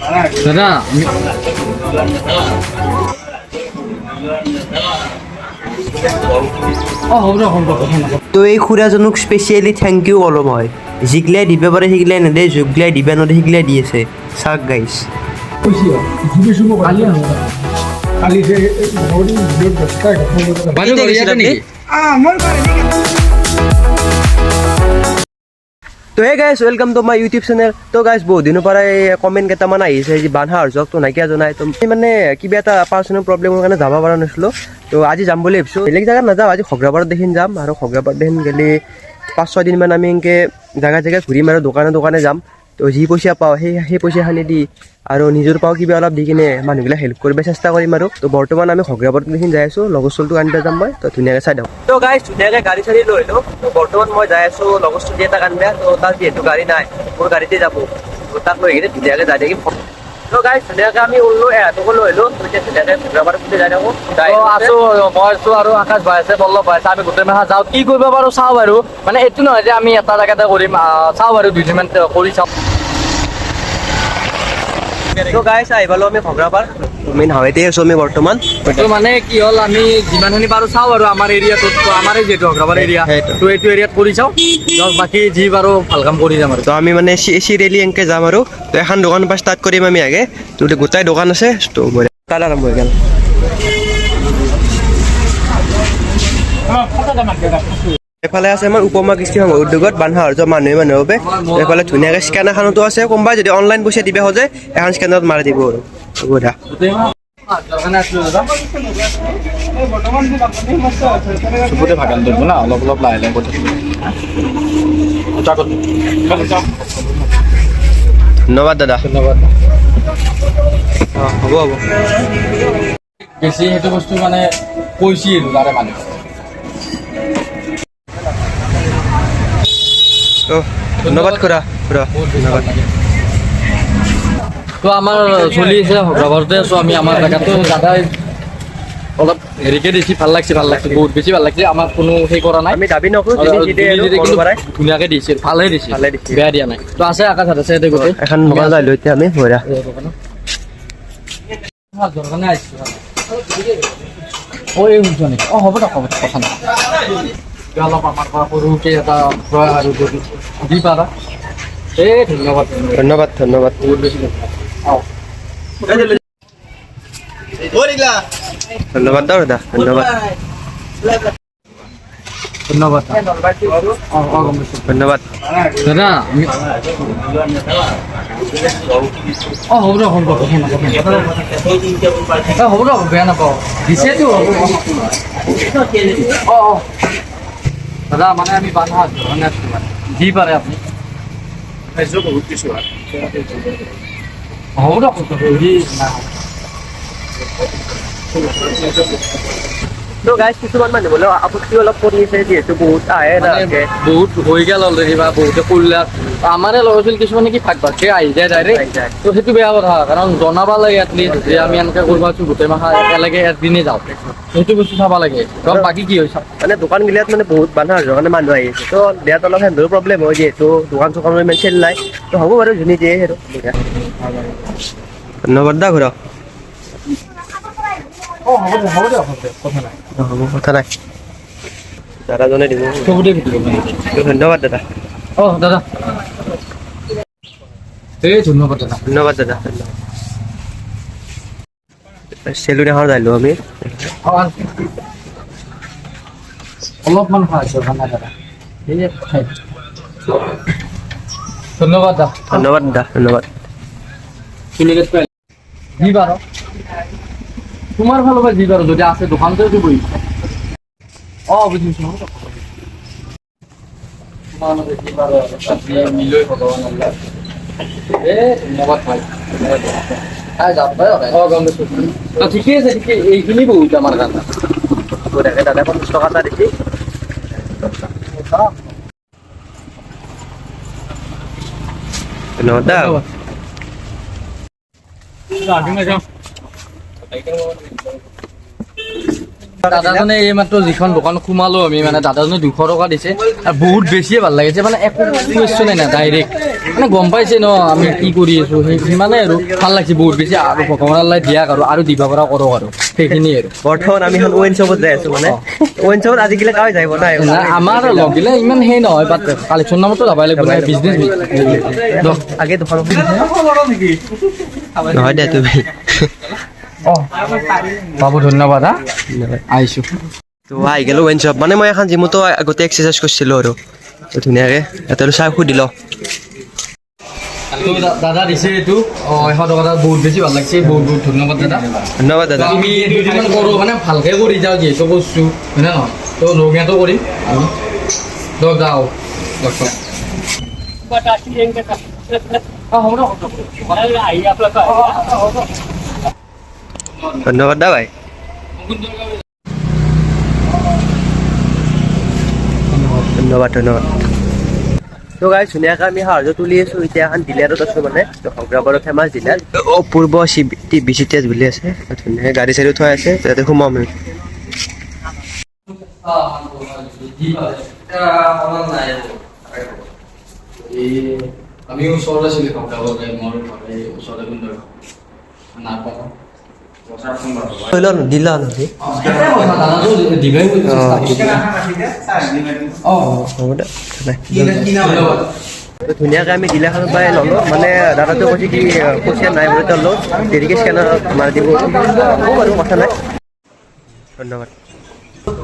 দাদা অ হ'ব দে, হ'ব কথা নকওঁ। তো এই খুৰাজনক স্পেচিয়েলি thank U ক'লো মই। যিগিলাই দিব পাৰে সেইগিলাই নেদে, যোগিলাই দিব নোৱাৰে সেইগিলাই দি আছে। চাওক গাইছ। বাইদেউ ইয়াতে নেকি? তো hey guys, welcome to my YouTube channel. তো গাইছ, বহুত দিনৰ পৰাই কমেণ্ট কেইটামান আহিছে যে বান সাহাৰ্যক তো নাইকিয়া জনাই। তো মই মানে কিবা এটা পাৰ্চনেল প্ৰব্লেমৰ কাৰণে যাব পৰা নাছিলোঁ। তো আজি যাম বুলি ভাবিছোঁ। বেলেগ জেগাত নাযাওঁ, আজি খগ্ৰাপাৰত দেখিন যাম। আৰু খগ্ৰাপাৰত দেখিন গ'লে 5-6 দিনমান আমি এনেকৈ জেগা জেগা ঘূৰিম আৰু দোকানে দোকানে যাম। তো যি পইচা পাওঁ সেই পইচাখিনি দি আৰু নিজৰ পাওঁ কিবা অলপ দি কিনে মানুহবিলাক হেল্প কৰিব চেষ্টা কৰিম। আৰু তো বৰ্তমান আমি খগ্ৰাপাৰত দেখিন যাই আছোঁ, লগৰ ছোৱালীটো আনিব যাম মই। তো ধুনীয়াকৈ চাই দিওঁ। তো গাইছ, ধুনীয়াকৈ গাড়ী চাড়ী লৈ আহিলোঁ। তো বৰ্তমান মই যাই আছোঁ লগৰ ছোৱালী এটাক আনিব। তো তাৰ যিহেতু গাড়ী নাই, মোৰ গাড়ীতে যাব। তো তাক লৈ কিনে ধুনীয়াকৈ যাই থাকিম। তো গাইছ, ধুনীয়াকৈ আমি ওলো, এহঁতকো লৈ আহিলোঁ। তো এতিয়া ধুনীয়াকৈ খগ্ৰাপাৰত বুলি যাই থাকোঁ। তো আছো, মই আছো আৰু আকাশ ভাই আছে, পল্লৱ ভাই আছে। আমি গোটেই মাহা যাওঁ, কি কৰিব পাৰো চাওঁ বাৰু। মানে এইটো নহয় যে আমি এটা জেগাতে কৰিম, চাওঁ বাৰু, দুদিনমান কৰি চাওঁ। তো গাইছ, আহি পালোঁ আমি খগ্ৰাপাৰ। মেইন হাৱেতে আছোঁ আমি বৰ্তমান। তো মানে কি হ'ল, আমি যিমানখিনি পাৰো চাওঁ আৰু আমাৰ এৰিয়াটোত, তো আমাৰে যিহেতু হগ্ৰাপাৰ এৰিয়া, সেইটো। তো এইটো এৰিয়াত কৰি চাওঁ। দিয়ক, বাকী যি পাৰো ভাল কাম কৰি যাম আৰু। তো আমি মানে চিৰিয়েলি এনেকৈ যাম আৰু। তো এখন দোকানৰ পৰা ষ্টাৰ্ট কৰিম আমি আগে। তো গোটেই দোকান আছে। তো তাত আৰম্ভ হৈ গ'ল। এফালে আছে আমাৰ উপমা কৃষ্টি সংঘৰ উদ্যোগত বান সাহাৰ্য মানুহে মানুহৰ বাবে। এইফালে ধুনীয়াকৈ স্কেনাৰখনতো আছে, কোনোবাই যদি অনলাইন পইচা দিব খোজে এখন স্কেনাৰত মাৰি দিব। আৰু হ'ব দা। চবতে ভাগান ধৰিব না, অলপ অলপ লাহে লাহে কৰি থাকিব। ধন্যবাদ দাদা। ধন্যবাদ। হ'ব হ'ব। বেছি সেইটো বস্তু মানে কৈছি আৰু তাৰে মানুহ। তো ধন্যবাদ খুৰা, খুৰা ধন্যবাদ। তো আমাৰ চলি আছে, হগ্ৰাপাৰতে আছো আমি। আমাৰ জেগাটো দাদাই অলপ হেৰিকে দিছি, ভাল লাগছে, ভাল লাগছে, বহুত বেছি ভাল লাগছে। আমাক কোনো সেই কৰা নাই, আমি দাবী নকৰোঁ, যদি দিয়ে আৰু কিন্তু মনৰ পৰাই। ধুনীয়াকে দিছে, ভালহে দিছে, ভালে দিছে। বেয়া দিয়া নাই। তো আছে আকাশ আছে ইয়াতে গোটেই। এখন দোকান যাই লৈ এতিয়া আমি বঢ়িয়া। অ, এই শুনছ নেকি? অ হ'ব দক, হ'ব দক, কথা নাই। অলপ আমাৰ পৰা সৰুকে এটা প্ৰয়াস আৰু যদি দি পাৰা। এই ধন্যবাদ, ধন্যবাদ, ধন্যবাদ, বহুত বেছি ধন্যবাদ। অ ধন্যবাদ দাদা, ধন্যবাদ। ধন্যবাদ। অ অ গম পাইছোঁ। ধন্যবাদ। দাদা আমি অ হ'ব দক, হ'ব কথা নকওঁ। অ হ'ব দক, বেয়া নাপাওঁ, দিছেতো। অ অ দাদা, মানে আমি বান্ধা মানে আছোঁ, মানে যি পাৰে আপুনি বহুত কিছু হ'ব দক, হেৰি নাই। তো গাইছ, কিছুমান মানুহ বোলে আপত্তি অলপ কৰিছে, যিহেতু বহুত আহে মানে না। বহুত হৈ গ'ল অলৰেডি, বা বহুতে কৰিলে। আমাৰে ল'ৰা ছোৱালী কিছুমানে কি ভাগ ভাগকে আহি যায় ডাইৰেক্ট। আহি যায়। তো সেইটো বেয়া কথা, কাৰণ জনাব লাগে এটলিষ্ট যে আমি এনেকে কৰিব আছো, গোটেই মাহা একেলগে একদিনে যাওঁ। সেইটো বস্তু চাব লাগে। কাৰণ বাকী কি হৈছে মানে দোকানগিলাত মানে বহুত বান সাহাৰ্যৰ কাৰণে মানুহ আহি আছে। তো দিয়াত অলপ সেনেদৰে প্ৰব্লেম হয়, যিহেতু দোকান চোকানৰ ইমান চেল নাই। তো হ'ব বাৰু, যোনে দিয়ে সেইটো। ধন্যবাদ দা খুৰা। অ হ'ব দে, হ'ব দে, হ'ব দে, কথা নাই। হ'ব, কথা নাই, দাদাজনে দিব। চবতে ভিডিঅ'। ধন্যবাদ দাদা। অ দাদা, এই ধন্যবাদ দাদা। ধন্যবাদ দাদা, ধন্যবাদ। চেলুন এখন যাইলো আমি। অ অলপমান সাহায্য কাৰণে দাদা। এই ধন্যবাদ দা। ধন্যবাদ দাদা, ধন্যবাদ। যি পাৰ তোমাৰ ফালৰ পৰা যি পাৰ, যদি আছে দোকানতে বহি। অ বুজিছো, তোমাৰ যি পাৰ মিলৈ ভগৱান আল্লাহ। এ ধন্যবাদ ভাই। অ গম পাইছো। ঠিকেই আছে, ঠিকেই। এইখিনি বহুত আমাৰ কাৰণে। দাদা 50 টকা এটা দিছি। ধন্যবাদ দা। দাদাজনে এইমাত্ৰ যিখন দোকান সোমালো আমি, মানে দাদাজনে 200 টকা দিছে আৰু বহুত বেছিয়ে ভাল লাগিছে। মানে একো কুৱেশ্যনে নাই, ডাইৰেক্ট। মানে গম পাইছে ন আমি কি কৰি আছো, সেই সিমানে আৰু ভাল লাগছে বহুত বেছি। আৰু ভগৱান আল্লাহ দিয়াক আৰু আৰু দিব পৰা কৰক আৰু সেইখিনি আৰু। বৰ্তমান আমি এখন ৱেন শ্বপত যাই আছো, মানে ৱেন শ্বপত আজিকালি কাৱে যাব নাই। নাই, আমাৰ লগিলে ইমান সেই নহয়, বাট কালেকশ্যন নামতো যাবই লাগিব, বিজনেছ। আগে দোকান নহয় দে তুমি। বাবু ধন্যবাদ, হা আহিছো। তো আহি গ'লো ৱেন শ্বপ, মানে মই এখন জিমতো আগতে এক্সাৰচাইজ কৰিছিলোঁ আৰু তো ধুনীয়াকৈ ইয়াতে আৰু চাই সুধি লওঁ। তো দাদা দিছে এইটো 100 টকা এটা, বহুত বেছি ভাল লাগছে, বহুত বহুত ধন্যবাদ দাদা। ধন্যবাদ দাদা। আমি দুদিনমান কৰোঁ, মানে ভালকে কৰি যাওঁ যিহেতু কৰিছোঁ, হয় নে নহয়? তো ৰঙিয়াটো কৰিম আমি। দিয়ক যাওঁ লগ পাম। হ'ব দিয়ক। ধন্যবাদ দা ভাই। ধন্যবাদ ধন্যবাদ। তো গাইজ ধুনীয়াকৈ আমি সাহাৰ্য তুলি আছোঁ। এতিয়া এখন ডিলাৰত আছোঁ, মানে ঘগ্ৰাপাৰৰ ফেমাছ ডিলাৰ অপূৰ্ব চি টি বি চি টেজ বুলি আছে। ধুনীয়াকৈ গাড়ী চাড়ী থোৱা আছে, তাতে সোমাম আমি। আমি ওচৰতে আছিলোঁ ঘগ্ৰাপাৰতে, মোৰ ঘৰে ওচৰতে, কিন্তু নাপাওঁ। দিলা দিলা নহয়। দাদাটো দিবাই। হ'ব দে নাই। তো ধুনীয়াকৈ আমি ডিলাৰখনৰ পৰাই ল'লোঁ, মানে দাদাটো কৈছে কি পইচা নাই বুলি, তই লওঁ দেৰিকৈ স্কেনাৰত মাৰি দিব। হ'ব বাৰু, কথা নাই, ধন্যবাদ।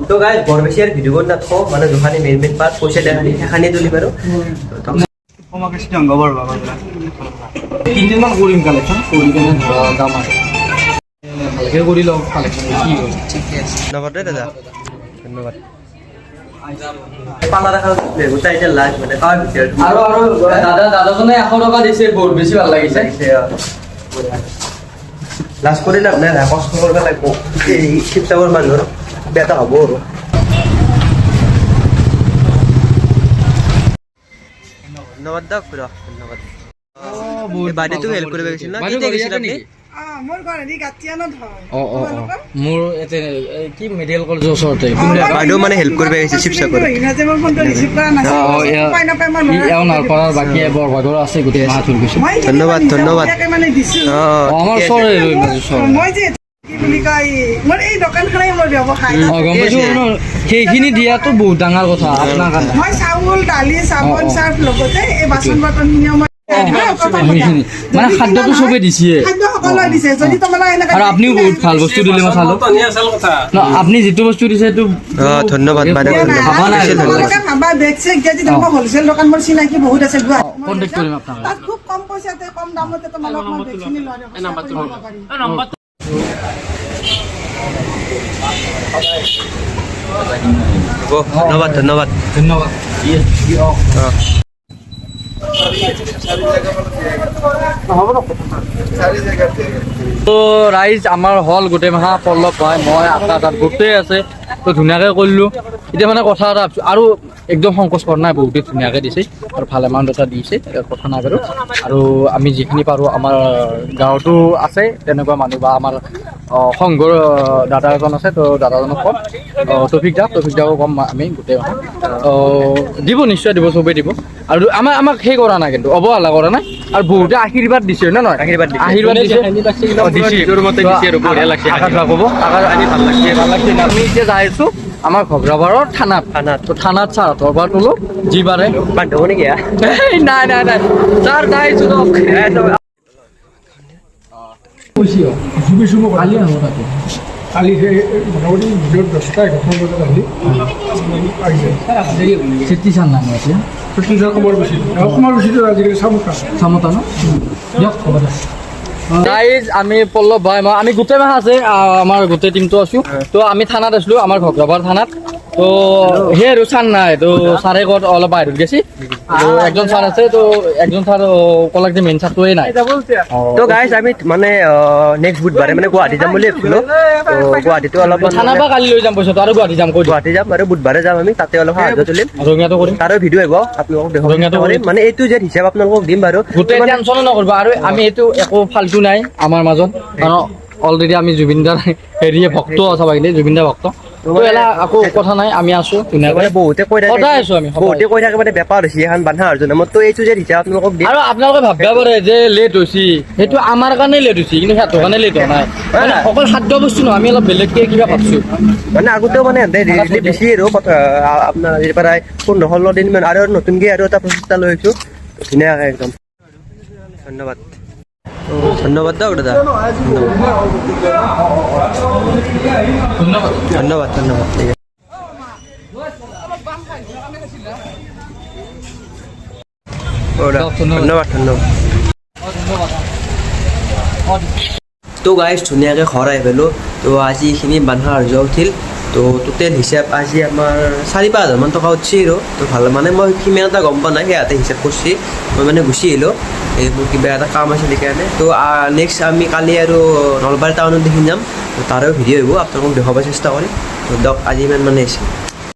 তো গাইজ বৰ বেছি আৰু ভিডিঅ' কৰি নাথাকোঁ, মানে যোনখানি মেইন মেইন পাৰ্ট পইচা দেখানি সেইখানি তুলিম আৰু। তিনিদিনমান কৰিম কালেকশ্যন, কৰি কেনে ধৰা যাম আৰু ভালকে কৰি লওঁ কালেকশ্যন কি হ'ল। ধন্যবাদ দেই দাদা, ধন্যবাদ। পালা দেখা গোটাই এতিয়া লাজ মানে তাৰ ভিতৰত আৰু আৰু দাদা দাদাজনে 100 টকা দিছে, বহুত বেছি ভাল লাগিছে। লাজ কৰি লাভ নাই, কষ্ট কৰিব লাগিব। এই শিৱসাগৰ মানুহৰ বেয়া হ'ব আৰু। ধন্যবাদ দিয়ক খুৰা, ধন্যবাদ। এই বাইদেউটো হেল্প কৰিব গৈছিল ন? কেতিয়া গৈছিল আপুনি? মোৰ ঘৰ হেৰি গাঁঠিয়ানত হয়। অ অ অ মোৰ ইয়াতে এই কি মেডিকেল কলেজৰ ওচৰতে। বাইদেউ মানে হেল্প কৰিব গৈছে শিৱসাগৰত। সিদিনা মই ফোনটো ৰিচিভ কৰা নাছিলো, উপায় নাপাই মই ল'ৰাক এওঁ নালপাৰাৰ, বাকী বৰভাগৰ আছে, গোটেই মাহ থৈ গৈছে। মই সেইখিনি ধন্যবাদ, মই ধন্যবাদ। নিজাববীয়াকে মানে দিছো। আমাৰ ঠিকে আছে। ওচৰৰে, ওচৰৰে। মই যে কি বুলি কয়, মোৰ এই দোকানখনেই মোৰ ব্যৱসায়। গম পাইছো ন, সেইখিনি দিয়াটো বহুত ডাঙৰ কথা আপোনাৰ কাৰণে। মই চাউল, দালি, চাবোন, অ, অ। চাৰ্ফ, লগতে এই বাচন বৰ্তনখিনিও মই সেইখিনি মানে খাদ্যটো চবে দিছে। খাদ্য সকলোৱে দিছে, যদি তোমালোকে এনেকে আৰু আপুনিও বহুত ভাল বস্তু দিলে, মই চালো ন, আপুনি যিটো বস্তু দিছে সেইটো। ধন্যবাদ বাইদেউ, দিয়া নাই। ধন্যবাদ। ভাবা নাই। বেছি ধন্যবাদ। তোমালোকে ভাবা বেগ চেগ দিয়া, যদি তোমালোকৰ হোলচেল দোকান মোৰ চিনাকি বহুত আছে গুৱাহাটীত। কণ্টেক্ট কৰিম আপোনাক। তাত খুব কম পইচাতে, কম দামতে তোমালোক মই বেগখিনি লোৱাৰ ব্যৱস্থা কৰিব পাৰিম। হ'ব, ধন্যবাদ ধন্যবাদ। ধন্যবাদ। তো ৰাইজ, আমাৰ হল গোটেই মাহা পল্লৱ ভাই, মই, আকা তাত গোটেই আছে, তো ধুনীয়াকৈ কৰিলোঁ। এতিয়া মানে কথা এটা ভাবছোঁ আৰু একদম সংকোচ কৰা নাই, বহুতে ধুনীয়াকৈ দিছে আৰু ভাল এমাউণ্ট এটা দিছে, এতিয়া কথা নাই বাৰু। আৰু আমি যিখিনি পাৰোঁ, আমাৰ গাঁৱতো আছে তেনেকুৱা মানুহ বা আমাৰ সংঘৰ দাদা এজন আছে, তো দাদাজনক ক'ম, তৌফিক দা, তৌফিক দাকো ক'ম আমি গোটেই মাহা দিব, নিশ্চয় দিব, চবেই দিব। আৰু আমাক সেই কৰা নাই, কিন্তু অৱহেলা কৰা নাই, আৰু বহুতে আশীৰ্বাদ দিছে, হয় নে নহয়? আশীৰ্বাদ দিছে। আশীৰ্বাদ দিছে। দিছে। নিজৰ মতে দিছে আৰু বঢ়িয়া লাগছে। আকাশ বা ক'ব, আকাশ আনি ভাল লাগছে, ভাল লাগছে। আমি এতিয়া যাই আছো আমাৰ ঘগ্ৰাপাৰৰ থানাত। থানাত। তো থানাত ছাৰহঁতৰ পৰা তোলো যি পাৰে। বান্ধব নেকি? এই নাই নাই নাই ছাৰ, যাই আছো দিয়ক। কালি আহো তাতে। কালি সেই মোটামুটি ভিতৰত 10টা 11টা বজাত আহিলি আহি যায়। চিটি চান নাম আছে। কমৰ বেছি, কমৰ বেছিতো আজিকালি চামতা। চামতা ন, দিয়ক হ'ব দিয়ক। ৰাইজ, আমি পল্লৱ ভাই, মই, আমি গোটেই মাহ আছে, আমাৰ গোটেই টিমটো আছো। তো আমি থানাত আছিলো, আমাৰ ঘগ্ৰাপাৰ থানাত। তো সেই আৰু ছাৰ নাই, তো ছাৰে ক'ত অলপ বাহিৰত গৈছে। তো একজন ছাৰ আছে, তো একজন ছাৰ ক'লাক যে মেইন ছাৰটোৱে নাই। তো গাইজ আমি মানে নেক্সট বুধবাৰে মানে গুৱাহাটী যাম বুলি ভাবিছিলো। তো গুৱাহাটীতো অলপ থানাৰ পৰা কালি লৈ যাম পইচাটো আৰু গুৱাহাটী যাম কৈ দিম। গুৱাহাটী যাম আৰু বুধবাৰে যাম আমি, তাতে অলপ সাহায্য তুলিম। ৰঙিয়াটো কৰিম। তাৰো ভিডিঅ' আহিব, আপোনালোকক দেখুৱাব ৰঙিয়াটো চেষ্টা কৰিম। মানে এইটো যে হিচাপ আপোনালোকক দিম বাৰু। গোটেই টেনচনো নকৰিব। আৰু আমি এইটো একো ফাল্টু নাই আমাৰ মাজত, কাৰণ অলৰেডি আমি জুবিনদাৰ হেৰিয়ে ভক্ত চাব গ'লে, জুবিনদাৰ ভক্ত। তো এলা আকৌ কথা নাই, আমি আছো ধুনীয়াকৈ। মানে বহুতে কৈ থাকে, সদায় আছো আমি, সদায়। বহুতে কৈ থাকে মানে বেপাৰ হৈছে এখন বান্ধা সাহাৰ্য নামত। তো এইটো যে হিচাপ আপোনালোকক দিম। আৰু আপোনালোকে ভাবিব পাৰে যে লেট হৈছে, সেইটো আমাৰ কাৰণে লেট হৈছে, কিন্তু সিহঁতৰ কাৰণে লেট হোৱা নাই। মানে অকল খাদ্য বস্তু নহয়, আমি অলপ বেলেগকে কিবা ভাবছো। মানে আগতেও মানে সিহঁতে ৰিলিফ দিছি আৰু কথা আপোনাৰ আজিৰ পৰাই 15-16 দিন মান আৰু নতুনকে আৰু এটা প্ৰচেষ্টা লৈ আহিছো ধুনীয়াকে একদম। ধন্যবাদ, ধন্যবাদ দিয়ক দাদা, ধন্যবাদ, ধন্যবাদ, ঠিক আছে। অ' দা, ধন্যবাদ, ধন্যবাদ। তো গাইজ ধুনীয়াকৈ ঘৰ আহি পালোঁ। তো আজি এইখিনি বান্ধা সাহাৰ্য উঠিল। তো টোটেল হিচাপ আজি আমাৰ 4-5 হাজাৰমান টকা উঠছি আৰু। তো ভাল, মানে মই সিমান এটা গম পোৱা নাই, সিহঁতে হিচাপ কৰিছি, মই মানে গুচি আহিলোঁ, এই মোৰ কিবা এটা কাম আছিল সেইকাৰণে। তো নেক্সট আমি কালি আৰু নলবাৰী টাউনত দেখি যাম, তো তাৰেও ভিডিঅ' আহিব, আপোনালোকক দেখুৱাব চেষ্টা কৰিম। তো দিয়ক, আজি ইমান মানে হৈছে।